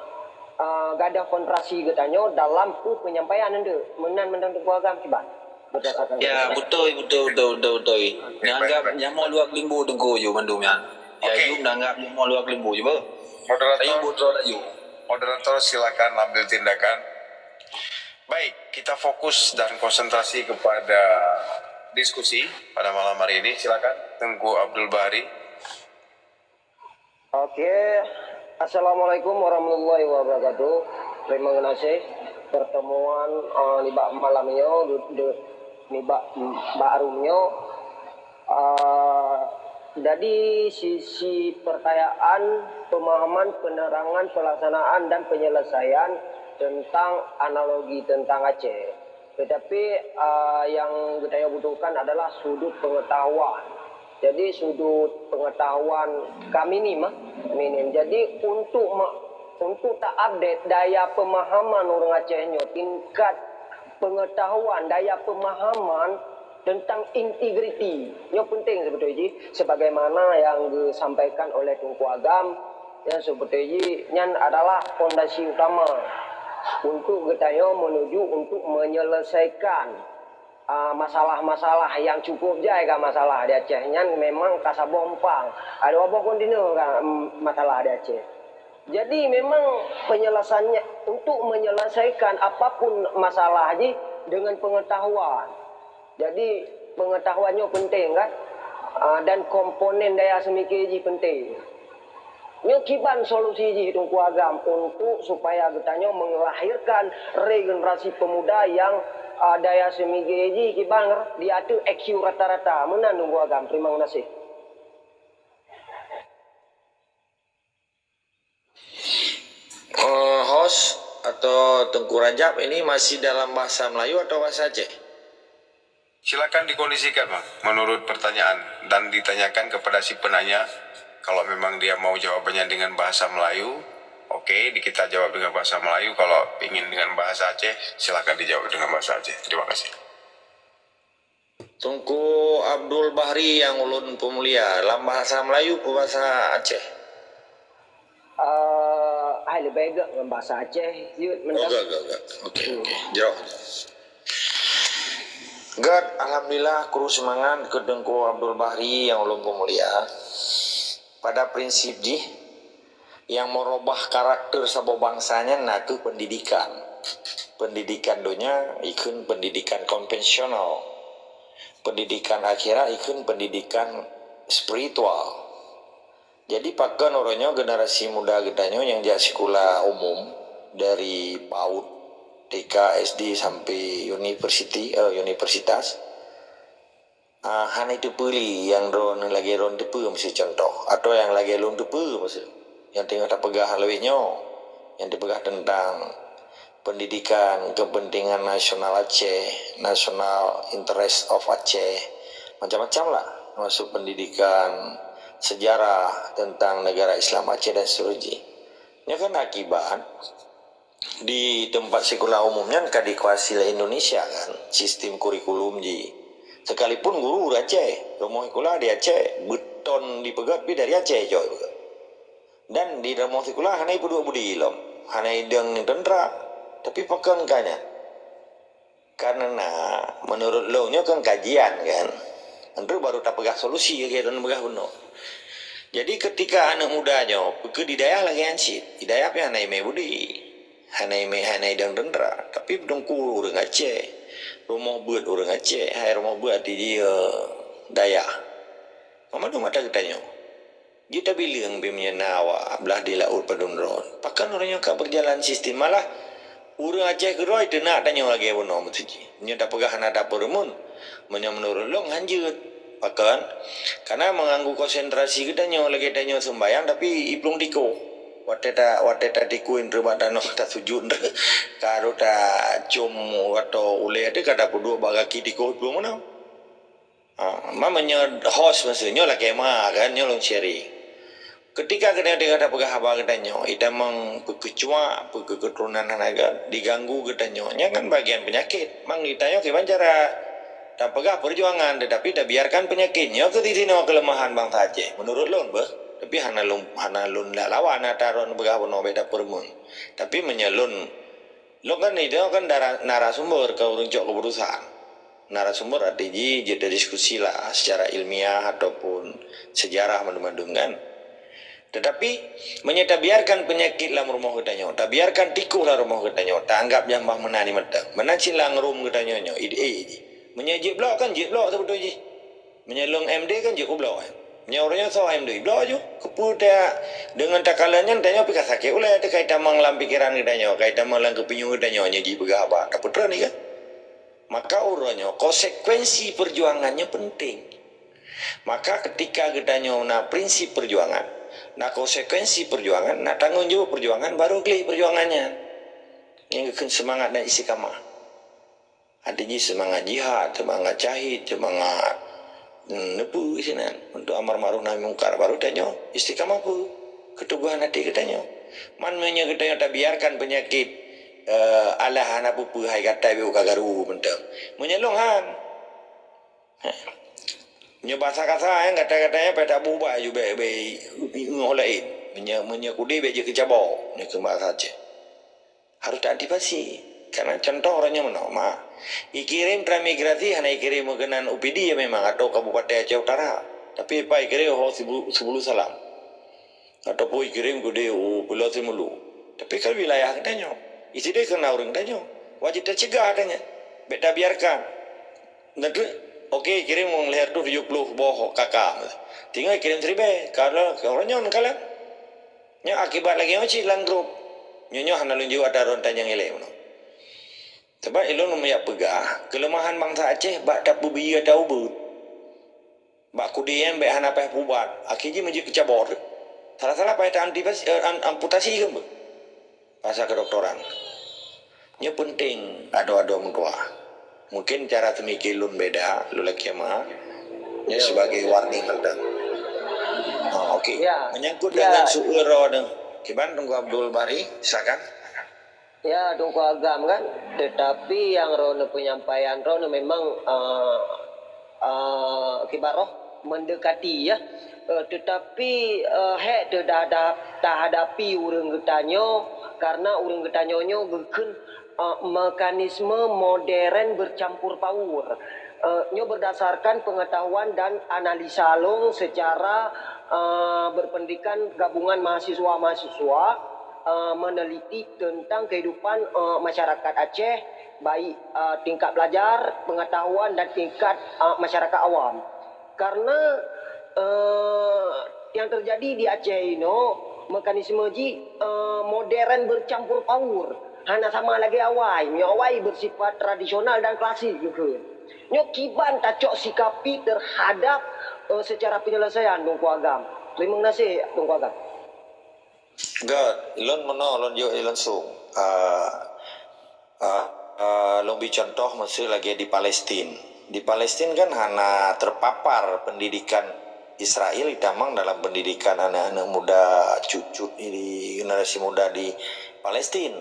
eh, gadoh konsentrasi geutanyoe dalam peue penyampaian nyan deuh. Meunan mantong Teungku Agam kiban. Berdasarkan Ya, keputusan. Beutôi, beutôi, beutôi, beutôi, beutôi. Okey, baik, baik. Nyan anggap nyamoe luwa keulimbu Teungku ju mandum nyan. Ya, Okey. Yum, anggap nyamoe luwa keulimbu ju, bah. Moderator, Ayo, buat droe dah, Yum. Moderator, silakan ambil tindakan. Baik, kita fokus dan konsentrasi kepada diskusi pada malam hari ini. Silakan, Teungku Abdul Bahri. Oke, assalamualaikum warahmatullahi wabarakatuh. Terima kasih pertemuan, eh, nibak malam nyoe, du-, du-, nibak, mm, bak room nyoe. Eh, jadi sisi pertanyaan, pemahaman, penerangan, pelaksanaan dan penyelesaian tentang analogi tentang Aceh. Tetapi, ah, yang geutanyoe butuhkan adalah sudut pengetahuan. Jadi, sudut pengetahuan ka minim, ah, minim. Jadi, untuk ma-, untuk ta-update daya pemahaman ureuëng Aceh nyoe, tingkat pengetahuan, daya pemahaman tentang integriti, nyoe penting sebetul jih, sebagaimana yang disampaikan oleh Teungku Agam, yang sebetul jih nyan adalah fondasi utama untuk geutanyoe menuju untuk menyelesaikan, ah, masalah-masalah yang cukup jai ka masalah di Aceh nyan memang ka saboh empang. Ada dua boh kontinu ka, mm, masalah di Aceh. Jadi memang penyelesaiannya untuk menyelesaikan apapun masalah jih dengan pengetahuan. Jadi pengetahuan nyoe penting kan? Ah, dan komponen daya seumiké jih penting. Nyoe kiban solusi jih Teungku Agam untuk supaya geutanyoe mengelahirkan regenerasi pemuda yang, ah, daya semigé jih kiban di ateueh I Q rata-rata. Meunan Teungku Agam, terima kasih. Eh, host atau Teungku Rajab ini masih dalam bahasa Melayu atau bahasa Aceh? Silakan dikondisikan, Bang, menurut pertanyaan dan ditanyakan kepada si penanya. Kalau memang dia mau jawabannya dengan bahasa Melayu, oke, di-, kita jawab dengan bahasa Melayu. Kalau ingin dengan bahasa Aceh, silakan dijawab dengan bahasa Aceh. Terima kasih. Teungku Abdul Bahri nyang ulôn peumulia, lam bahasa Melayu peue bahasa Aceh? Eh, hai leubeh gét ngon bahasa Aceh, jeuet Oh, mantap. Gét, gét, gét. Oke, Hmm. oke. Jroh. Gét, alhamdulillah, kru seumangat keu Teungku Abdul Bahri nyang ulôn peumulia. Pada prinsip jih, nyang meurubah karakter saboh bansa nyan nakeuh pendidikan. Pendidikan donya ikheun pendidikan konvensional. Pendidikan akhirat ikheun pendidikan spiritual. Jadi, pakon uroe nyoe generasi muda geutanyoe nyang jak sikula umum dari PAUD, T K, S D sampai universiti, eh, universitas, ah, hana teupeue lé nyang droeneuh lagée droeneuh teupeue, miseu contoh, atau nyang lagée lôn teupeue, miseu, nyang teungoh tapeugah lawét nyoe, nyang tapeugah teuntang pendidikan kepentingan nasional Aceh, national interest of Aceh, macam-macam lah, termasuk pendidikan sejarah tentang negara Islam Aceh dan seterusnya. Nyoe kan akibat di teumpat sikula umum nyan ka dikuasai lé Indonesia kan, sistem kurikulum jih. Sekalipun guru ureuëng Aceh, rumoh sikula di Aceh, beuton dipeugét pi dari Aceh cok dipeugét. Dan di rumoh sikula hana ipeuduek budi lom, hana idong teuntra, tapi pakon ka nyan. Karena menurut lôn nyoe kan kajian kan, enteuk baru tapeugah solusi lagée droeneuh peugah bunoe. Jadi ketika aneuk muda nyoe, peue keuh di dayah lagée nyan cit, di dayah pih hana imé budi, hana imé, hana idong teuntra, tapi teungku ureuëng Aceh, rumoh beuet ureuëng Aceh, hai rumoh beuet di jih dayah. Meumandum atra geutanyoe. Jeuet tabileueng bak meunyoe na awak blah di laôt padum droe. Pakon uroe nyoe ka beujalan sistem malah ureuëng Aceh keudroe teunak tanyoe lagée bunoe meutuji. Nyoe tapeugah hana tapeureumeun, meunyoe meunurot lôn hanjeuet. Pakon? Karena meuganggu konsentrasi geutanyoe lagée tanyoe seumbayang tapi iplueng tikoh. Watée ta, watée tatikoh indri bak tanoh tasujut indri, ka rot tacom atau ulée teuh ka tapeuduek bak gaki tikoh iplueng meunoe. Ha, ma meunyoe host masa nyoe lakée ma kan, nyoe lôn sharing. Ketika geutanyoe teuka tapeugah haba geutanyoe, itamong peukeucuak, peukeuturonan hana gét, diganggu geutanyoe, nyan kan bagian peunyakét. Mang geutanyoe kiban cara tapeugah peujuangan, tetapi tabiarkan peunyakét nyoe keu disinoe keuleumahan bansa Aceh. Meunurot lôn beuh, tapi hana lôn, hana lôn lawan atra droe peugah bunoe bék tapeureumeun. Tapi meunyoe lôn, lôn kan idong kan dara-, narasumber keu ureuëng cok keuputusan. Narasumber arti jih jeuet tadiskusi lah secara ilmiah ataupun sejarah mandum-mandum kan. Tetapi, meunyoe tabiarkan peunyakét lam rumoh geutanyoe, tabiarkan tikoh lam rumoh geutanyoe, taanggab nyang bah meunan di mata. Meunan cit lam rumoh geutanyoe nyoe, ide jih. Meunyoe jeuet bloe kan jeuet bloe seubeutôi jih. Meunyoe lôn M D kan jeuet kubloe. Meunyoe ureuëng nyoe soe M D, bloe ju. Keupeue ta deungon takalon nyan tanyoe pih ka sakét ulée teuh ka itamong lam pikeran geutanyoe, ka itamong lam keupinyueng geutanyoe nyoe jipeugah haba. Tapeutreun ié kan? Maka uroe nyoe konsekuensi peujuangan nyoe penting. Maka ketika geutanyoe na prinsip peujuangan, na konsekuensi peujuangan, na tanggong jaweueb peujuangan, baru gleh peujuangan nyan. Nyang geukheun seumangat dan istiqamah. Arti jih seumangat jihad, seumangat syahid, seumangat, hmm, neupeu sinan untuk amar ma'ruf nahi mungkar. Baru tanyoe istiqamah peue? Keuteguhan até geutanyoe. Man meunyoe geutanyoe tabiarkan peunyakét, eh, alah hana peue-peue hai gata bék ka garu mantong. Meunyoe lôn han. Nyoe basa kasa nyang gata-gata nyan payah tabuet ubak ju bék, bék ngon laén. Meunyoe, meunyoe kudé bék jeuet keu cabo, nyoe keu basa Aceh. Harôh taantisipasi. Karena contoh uroe nyoe meunoe, ma, ikirém transmigrasi hana ikirém meukeunong U P D ya memang atau Kabupaten Aceh Utara. Tapi pat ikirém ho Sibu-, Sibulu Salam. Ataupun ikirém keudéh u Pulo Simeulue. Tapi kan wilayah geutanyoe. Isideh keu na ureuëng geutanyoe. Wajéb tacegah tanyoe. Bék tabiarkan. Neutreuk, oke, ikirém ureuëng lhèe reutôh tujoh ploh boh K K. Tinggai ikirém siribèe. Kalau ureuëng nyoe neukalon. Nyoe akibat lagée nyoe cit lam grup. Nyoe nyoe hana lôn jaweueb ata droe tanyong ilée meunoe. Sabab ilôn meujak peugah, keuleumahan bansa Aceh bak tapeubiyeu ata ubeut. Bak kudée nyan bék hana paih pubat, akhé jih meujeuet keucabor. Salah-salah paih ta-, antipasi, eh, am-, amputasi keumbeuet. Bahasa kedokteran. Nyoe penting adoe-adoe meutuah. Mungkin cara teumikir lôn beda, lôn lakée ma. Nyoe sebagai warning teuntang. Ha, okey. Ya. Menyangkut dengan su'ul roh ni. Kiban Teungku Abdul Bari, silakan. Ya, Teungku Agam kan. Tetapi yang roh ni penyampaian roh ni memang, eh, eh, kiban roh mendekati ya. Eh, tetapi, eh, hék teuhadap, tahadapi ureuëng geutanyoe, karena ureuëng geutanyoe nyoe geukheun, eh, mekanisme modern bercampur baur. Eh, nyoe berdasarkan pengetahuan dan analisa lôn secara, eh, berpendidikan gabungan mahasiswa-mahasiswa, eh, meneliti tentang kehidupan, eh, masyarakat Aceh, baik, eh, tingkat belajar, pengetahuan dan tingkat, eh, masyarakat awam. Karena, eh, yang terjadi di Aceh inoe, mekanisme jih, eh, modern bercampur baur. Hana sama lagée awai. Nyoe awai bersifat tradisional dan klasik geukheun. Nyoe kiban tacok sikapi terhadap, eh, secara penyelesaian Teungku Agam. Terima kasih Teungku Agam. Göt, lôn meunoe lôn jok langsung. Ah, ah, ah, lôn bri contoh miseu lagée di Palestin. Di Palestin kan hana terpapar pendidikan Israel, itamong dalam pendidikan aneuk-aneuk muda, cut-cut di generasi muda di Palestin.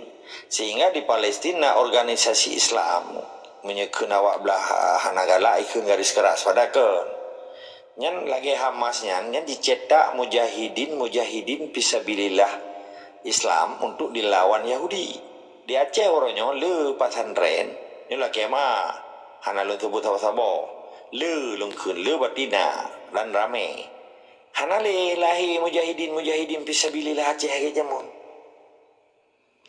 Sehingga di Palestin na organisasi Islam, meunyoe kheun awak blah hana galak ikheun garis keras, padahai kheun. Nyan lagée Hamas nyan, nyan jicetak mujahidin-mujahidin fisabilillah Islam untuk dilawan Yahudi. Di Aceh uroe nyoe le pesantren, nyoe lakée ma, hana lôn seubut saboh-saboh. Le lôn kheun, le batina dan ramé. Hana lé lahé mujahidin-mujahidin fisabilillah Aceh lagée jameun.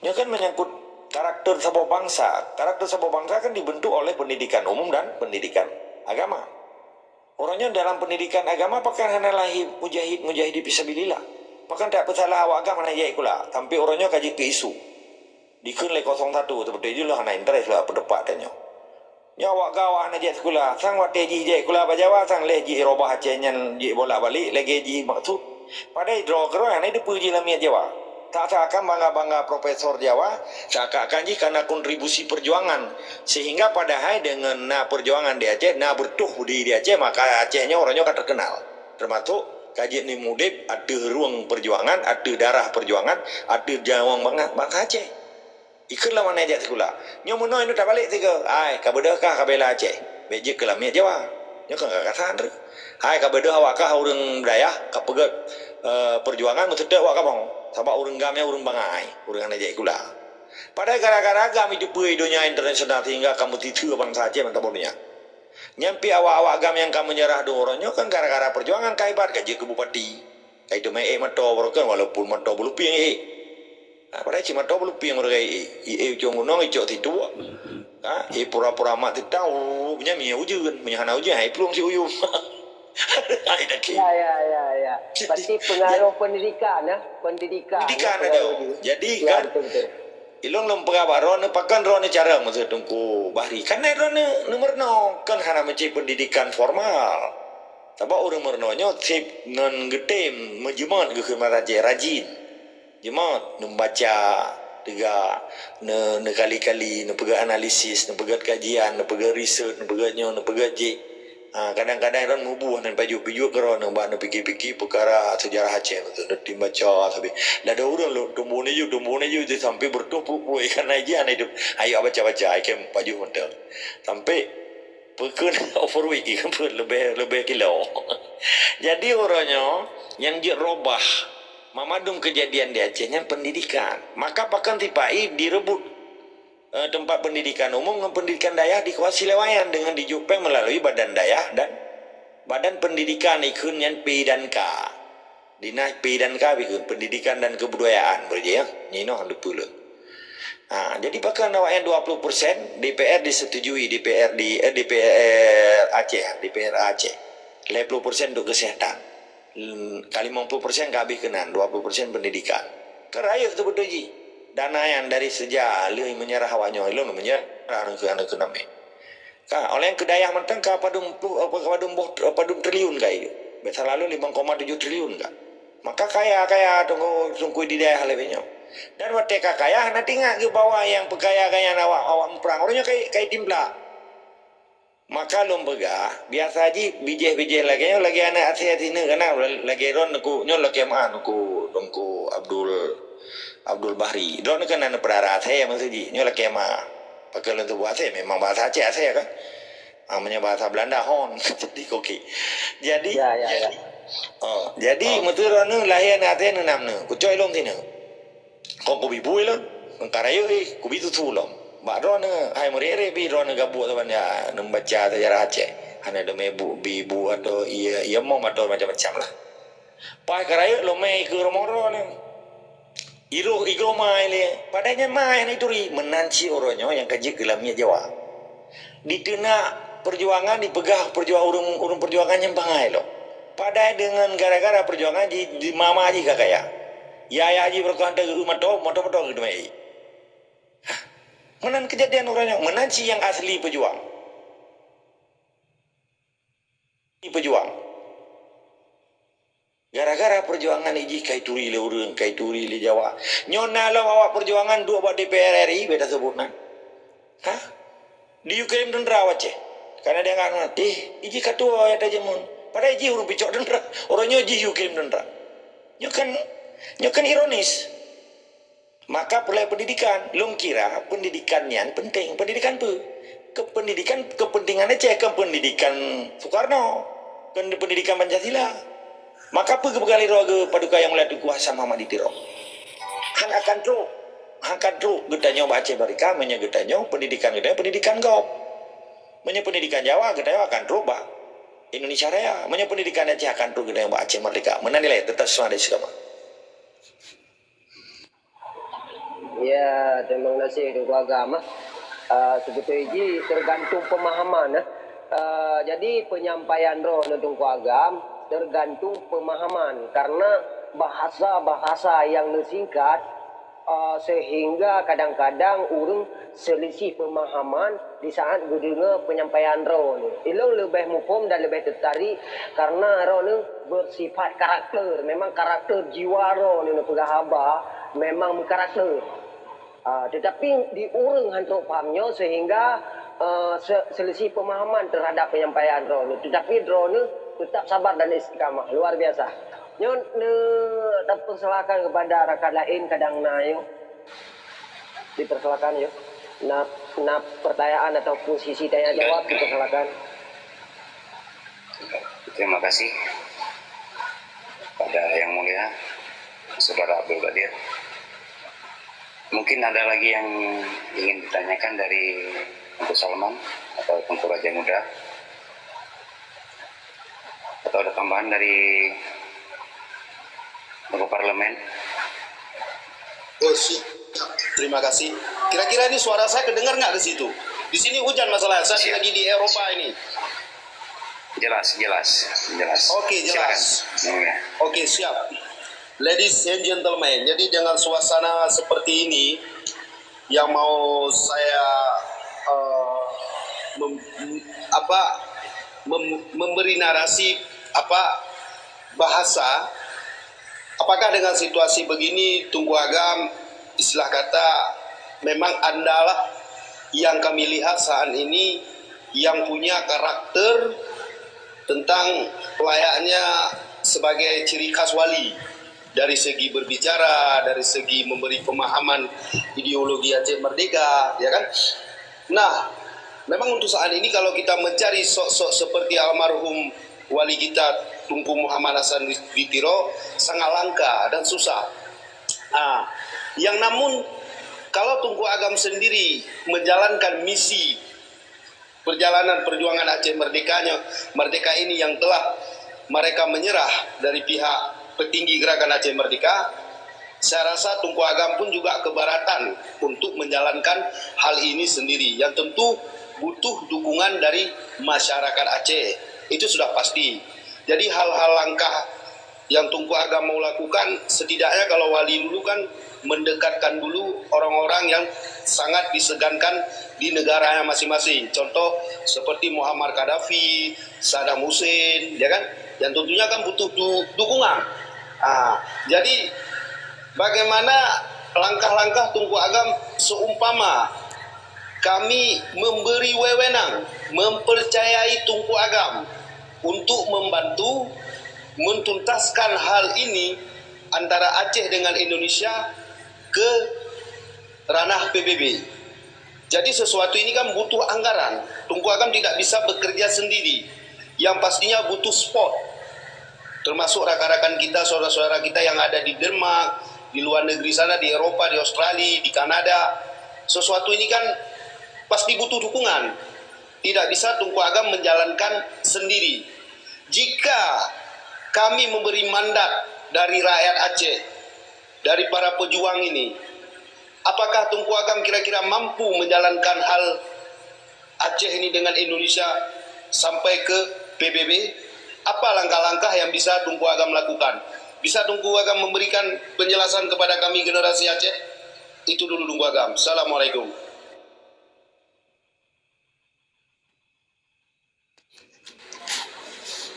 Nyoe kan menyangkut karakter saboh bangsa. Karakter saboh bangsa kan dibentuk oleh pendidikan umum dan pendidikan agama. Uroe nyoe dalam pendidikan agama pakon hana lahé mujahid-mujahidi fisabilillah. Pakon tak peusalah awak agam hana jai sikula, sampai uroe nyoe ka jeuet keu isu. Dikheun lé kosong satu, seperti itulah hana interest lah pendapat tanyoe. Nyoe awak gawah hana jai sikula, sang watée jih jai sikula bak Jawa, sang lheueh jih robah Aceh nyan jih bolak-balik lagée jih maksud. Padahai droe keudroe hana teupeue jih lam miet Jawa. Seakan-akan bangga-bangga profesor Jawa, seakan-akan jih kana kontribusi perjuangan. Sehingga padahai deungon na perjuangan di Aceh, na beureutoh budi di Aceh, maka Aceh nyoe uroe nyoe ka terkenal. Termasuk ka jeuet ni udeb ateueh rueng perjuangan, ateueh darah perjuangan, ateueh nyawöng bansa Aceh. Ikheun lam aneuk jak sikula. Nyoe meunoe inong tabalek sigoe. Ai, ka beudôh kah ka bela Aceh. Bék jeuet keu lam miet Jawa. Nyoe kan ka kasar. Hai, ka beudôh awak kah ureuëng dayah ka peugét, eh, perjuangan meuseutôt awak kamoe. Sabab ureuëng gam nyan ureuëng bangai, ureuëng aneuk jak sikula. Padahai gara-gara gam itu peue donya internasional sehingga ka meuteuteu bansa Aceh mantong donya. Nyan pih awak-awak gam nyang ka meunyeurah dua uroe nyoe kan gara-gara perjuangan ka hebat ka jeuet keu bupati. Ka itu meuék moto baroe kan walaupun moto beulupieng ék. Ha, padahai cit moto beulupieng ureuëng ék. Ék ujong gunong icok situ. Ha, ék pura-pura mat titang, oh, punya mie ujeuen, punya hana ujeuen, hai plueng si uyum. Hai dah. Ya, ya, ya, ya. Berarti pengaruh pendidikan ya, pendidikan. Pendidikan ada. Jadi ya, kan betul, betul. Ilong lom peugah bak droeneuh pakon droeneuh cara meuseue Teungku Bahri. Kan droeneuh neumeureunoe kan hana meucit pendidikan formal. Sabab ureuëng meurunoe nyoe seb ngon geutem meujeumot geukeue mata jih rajin. Jeumot, neubaca teuga, ne, neukali-kali, neupeugét analisis, neupeugét kajian, neupeugét riset, neupeugét nyoe, neupeugét jih. Ha, kadang-kadang droen mubuih nan pajoh-pajoh keudroe neuba neupike-pike peukara seujarah Aceh beutôi neutim baca sabe. Ladôm ureuëng lôn tumbon iju, tumbon iju sampai beureutoh puluh-puluh ikan aja na hidup. Ayo baca-baca ikan pajoh mantong. Sampai Peukeuh overweight jih kan peuet leubeh, leubeh kilo. Jadi uroe nyoe nyang jeuet robah mamandum keujadian di Aceh nyan pendidikan. Maka pakon tipai direubot, eh, teumpat pendidikan umum ngon pendidikan dayah dikuasai lé wayan deungon dijok péng meulalu badan dayah dan badan pendidikan ikheun nyan P dan K. Dinas P dan K bikheun, Pendidikan dan Kebudayaan, beureuji ya. Nyoe inoe hana peue lôn. Ha, jadi pakon awaknyan dua puluh persen D P R disetujui, D P R di, eh, D P R Aceh, D P R Aceh. Lhèe ploh persen untuk kesehatan. Ka limong ploh persen ka habéh keunan, dua ploh persen pendidikan. Kan rayeuk teuh beutôi jih. Dana nyang dari sejak lheueh meunyeurah awak nyoe, lôn meunyeurah aneuk-aneuk keunan. Ka, oleh keu dayah mantong ka padum ploh, apa, ka padum boh, padum triliun ka ié. Biasa lalu limong koma tujoh triliun ka. Maka kaya-kaya teungku, teungku di dayah leubeh nyoe. Dan watée ka kaya, hana teuingat geuh bahwa nyang peukaya-kaya awak, awak muprang. Ureuëng nyoe kai, kai timpla. Maka lôn peugah, biasa jih bijéh-bijéh lagée nyoe, lagée aneuk asée sineuk kana, lagée droeneuh ku, nyoe lakée meu'ah neuku, neuku Abdul, Abdul Bahri. Droeneuh kan aneuk peudara asée maksud jih, nyoe lakée meu'ah. Pakon lôn teubuet asée, memang bahasa Aceh asée kan. Ah, meunyoe bahasa Belanda, hon. Jadi, oke. Jadi, Ya, ya, ya. jadi, oh, jadi, Oh. meuteue droeneuh lahé aneuk asée neunam neuh. Kucok ilong sineuk. Kon kubi bui lôn, kon ka rayeuk, eh, kubi tusu lom. Bak droeneuh, hai murit-murit bi droeneuh gabuek saban ya, neumeubaca sejarah Aceh. Hana deungoe bu, bi bu atau iya, iya mom atau macam-macam lah. Pai ka rayeuk lom mé ikeue rumoh droeneuh. Iroh igoe mai lé, padahai nyan mai hana ituri, meunan cit uroe nyoe nyang ka jeuet keu lamiet Jawa. Diteunak peujuangan, dipeugah peujuang-, ureuëng, ureuëng peujuangan nyang bangai lom. Padahai deungon gara-gara peujuangan ji, ji mama jih ka kaya. Yah-yah jih barô keuh hantom geu-eu moto, moto-moto geuteumé. Hah. Meunan keujadian uroe nyoe, meunan cit nyang asli peujuang. Peujuang. Gara-gara peujuangan ijih ka ituri lé ureuëng, ka ituri lé Jawa. Nyoe na lom awak peujuangan duek bak D P R R I, beda seubut nan. Hah? Diyue kirém teuntra u Aceh. Karena dia nggak ngerti, ijih ka tuwoe ya tajeumun. Padahai ijih ureuëng picok teuntra. Uroe nyoe jih yue kirém teuntra. Nyoe kan, nyoe kan ironis. Maka peureulée pendidikan. Lôn kira pendidikan nyan penting. Pendidikan peue? Ke pendidikan kepentingan Aceh, kon pendidikan Soekarno, kon pendidikan Pancasila. Maka peue geupeugah lé droe geuh Paduka Yang Mulia Teungku Hasan Muhammad di Tiro? Han akan trok, han akan trok geutanyoe bak Aceh Merdeka meunyoe geutanyoe pendidikan geutanyoe pendidikan gob. Meunyoe pendidikan Jawa geutanyoe akan trok bak Indonesia Raya. Meunyoe pendidikan Aceh akan trok geutanyoe bak Aceh Merdeka. Meunan nilai tetap sesuai dari agama. Ya, terima kasih Teungku Agam. Ah, sebetulnya ji tergantung pemahaman, eh. Ah, jadi penyampaian droeneuh Teungku Agam tergantung pemahaman karena bahasa-bahasa yang disingkat, ah, sehingga kadang-kadang ureuëng selisih pemahaman di saat geudeungoe penyampaian droeneuh. Ilong leubeh muphom dan leubeh tertarik karena droeneuh bersifat karakter. Memang karakter jiwa droeneuh neupeugah haba memang meukarakter. Ah, tetapi di ureuëng han trok paham nyoe sehingga, ah, se-, selisih pemahaman terhadap penyampaian droeneuh. Tetapi droeneuh tetap sabar dan istiqamah. Luar biasa. Nyoe ne-, dipersilakan kepada rakan lain kadang na nyoe. Dipersilakan, yuk. Na, na pertanyaan ataupun sisi tanya jawab, dipersilakan. Terima kasih pada Yang Mulia Saudara Abdul Qadir. Mungkin ada lagi yang ingin ditanyakan dari Teungku Salman atau Teungku Raja Muda? Atau ada tambahan dari Teungku Parlemen? Oh, siap. Terima kasih. Kira-kira ini suara saya kedengar nggak ke situ? Di sini hujan masalah, saya Siap. lagi di Eropa ini. Jelas, jelas, jelas. Oke, jelas. Silakan. Iya. Oke, siap. Ladies and gentlemen, jadi dengan suasana seperti ini, yang mau saya, eh, mem-, apa, mem-, memberi narasi, apa, bahasa, apakah dengan situasi begini, Teungku Agam, istilah kata, memang Andalah yang kami lihat saat ini yang punya karakter tentang layaknya sebagai ciri khas wali dari segi berbicara, dari segi memberi pemahaman ideologi Aceh Merdeka, ya kan? Nah, memang untuk saat ini kalau kita mencari sosok seperti almarhum wali kita Teungku Muhammad Hasan di, di Tiro sangat langka dan susah. Ah, yang namun kalau Teungku Agam sendiri menjalankan misi perjalanan perjuangan Aceh Merdekanya, Merdeka ini yang telah mereka menyerah dari pihak petinggi Gerakan Aceh Merdeka, saya rasa Teungku Agam pun juga keberatan untuk menjalankan hal ini sendiri yang tentu butuh dukungan dari masyarakat Aceh. Itu sudah pasti. Jadi hal-hal langkah Yang Tunku Agam mau lakukan, setidaknya kalau wali dulu kan mendekatkan dulu orang-orang yang sangat disegankan di negaranya masing-masing. Contoh seperti Muammar Gaddafi, Saddam Hussein, ya kan? Yang tentunya kan butuh du- dukungan. Ah, jadi bagaimana langkah-langkah Tunku Agam seumpama kami memberi wewenang, mempercayai Tunku Agam untuk membantu mentuntaskan hal ini antara Aceh dengan Indonesia ke ranah P B B. Jadi sesuatu ini kan butuh anggaran. Tunku Agam tidak bisa bekerja sendiri. Yang pastinya butuh support. Termasuk rakan-rakan kita, saudara-saudara kita yang ada di Denmark, di luar negeri sana, di Eropa, di Australia, di Kanada. Sesuatu ini kan pasti butuh dukungan. Tidak bisa Tunku Agam menjalankan sendiri. Jika kami memberi mandat dari rakyat Aceh, dari para pejuang ini, apakah Tunku Agam kira-kira mampu menjalankan hal Aceh ini dengan Indonesia sampai ke P B B? Apa langkah-langkah yang bisa Tunku Agam lakukan? Bisa Tunku Agam memberikan penjelasan kepada kami generasi Aceh? Itu dulu Tunku Agam. Assalamualaikum.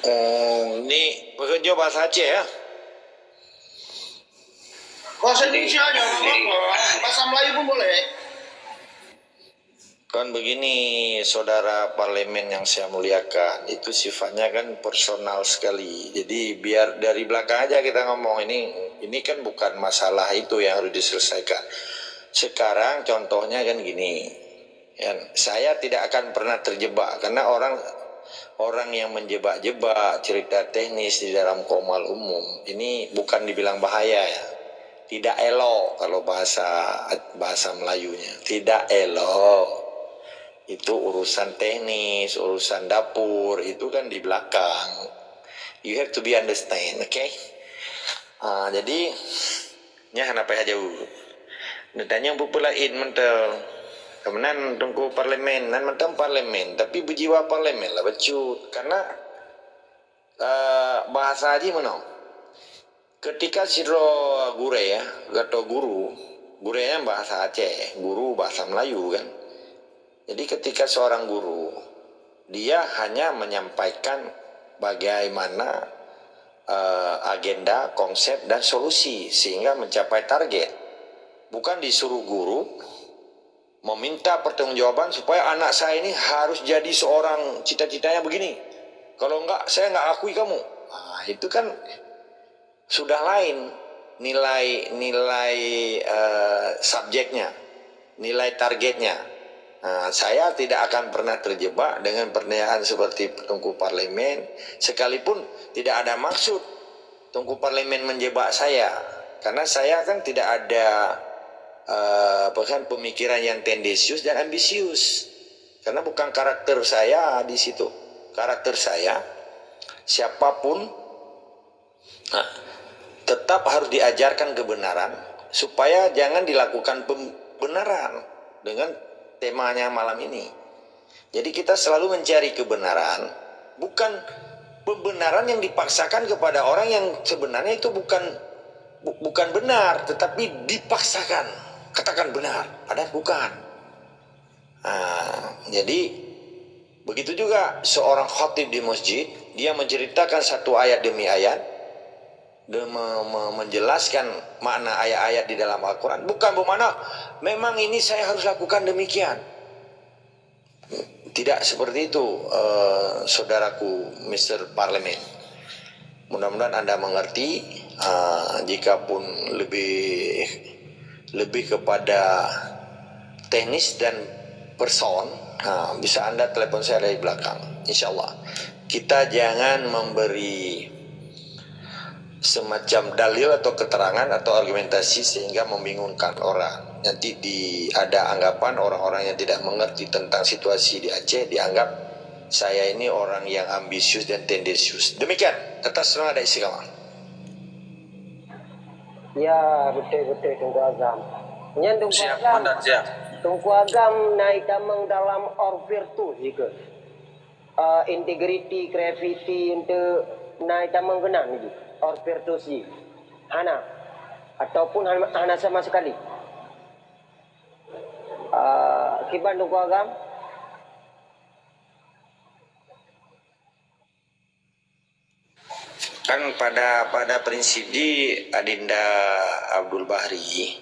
Oh, ni pekerja bahasa Aceh ya? Bahasa Indonesia aja, nggak apa-apa. Bahasa Melayu pun boleh. Kan begini, saudara parlemen yang saya muliakan, itu sifatnya kan personal sekali. Jadi biar dari belakang aja kita ngomong ini, ini kan bukan masalah itu yang harus diselesaikan. Sekarang contohnya kan gini, ya, saya tidak akan pernah terjebak karena orang orang yang menjebak-jebak cerita teknis di dalam komal umum ini bukan dibilang bahaya ya. Tidak elok kalau bahasa bahasa Melayunya. Tidak elok. Itu urusan teknis, urusan dapur, itu kan di belakang. You have to be understand, okay? Uh, jadi, nya hana payah jauh. Ditanya buku lain mentang. Kemudian tunggu parlemen, nan mentang parlemen, tapi berjiwa parlemen lah bacut. Karena uh, bahasa haji mana? Ketika sidro gurée ya, atau guru, gurée kan bahasa Aceh, guru bahasa Melayu kan. Jadi ketika seorang guru, dia hanya menyampaikan bagaimana uh, agenda, konsep dan solusi sehingga mencapai target. Bukan disuruh guru meminta pertanggungjawaban supaya anak saya ini harus jadi seorang cita-citanya begini. Kalau enggak, saya enggak akui kamu. Nah, itu kan sudah lain nilai nilai uh, subjeknya, nilai targetnya. Nah, saya tidak akan pernah terjebak dengan pertanyaan seperti Tungku Parlemen, sekalipun tidak ada maksud Tungku Parlemen menjebak saya, karena saya kan tidak ada uh, apa kan pemikiran yang tendensius dan ambisius. Karena bukan karakter saya di situ. Karakter saya siapapun nah, tetap harus diajarkan kebenaran supaya jangan dilakukan pembenaran dengan temanya malam ini. Jadi kita selalu mencari kebenaran, bukan pembenaran yang dipaksakan kepada orang yang sebenarnya itu bukan bukan benar, tetapi dipaksakan. Katakan benar, padahal bukan. Nah, jadi begitu juga seorang khatib di masjid, dia menceritakan satu ayat demi ayat, dan menjelaskan makna ayat-ayat di dalam Al-Quran. Bukan bermakna memang ini saya harus lakukan demikian. Tidak seperti itu, uh, saudaraku Mister Parlemen. Mudah-mudahan anda mengerti. Uh, jika pun lebih lebih kepada teknis dan person, uh, bisa anda telepon saya dari belakang. Insya Allah. Kita jangan memberi semacam dalil atau keterangan atau argumentasi sehingga membingungkan orang. Nanti di, ada anggapan orang-orang yang tidak mengerti tentang situasi di Aceh dianggap saya ini orang yang ambisius dan tendensius. Demikian, atas nama dan istiqamah. Ya, betul-betul Tungku Agam. Nyan Tungku Siap, Agam, Komandan, siap. Tungku Agam naik tamang dalam order tu jika uh, integriti, graviti untuk Na itamong keunan laju, or pertusi. Hana. Ataupun hana, hana sama sekali. Ah, kiban Teungku Agam? Kan pada, pada prinsip jih Adinda Abdul Bahri,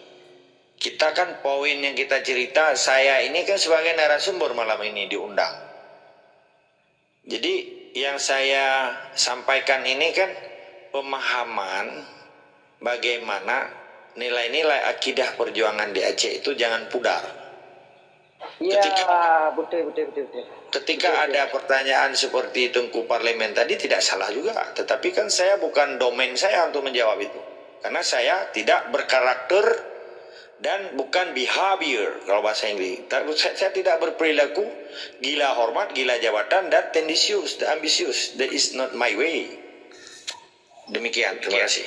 kita kan poin yang kita cerita, saya ini kan sebagai narasumber malam ini diundang. Jadi yang saya sampaikan ini kan pemahaman bagaimana nilai-nilai akidah perjuangan di Aceh itu jangan pudar. Ya, Ketika betul, betul, betul, betul. Ketika ada pertanyaan seperti Teungku Parlemen tadi tidak salah juga, tetapi kan saya bukan domain saya untuk menjawab itu. Karena saya tidak berkarakter dan bukan behavior kalau bahasa Inggris. Tak- Saya, saya tidak berperilaku gila hormat, gila jabatan dan tendensius dan ambisius. That is not my way. Demikian, terima kasih.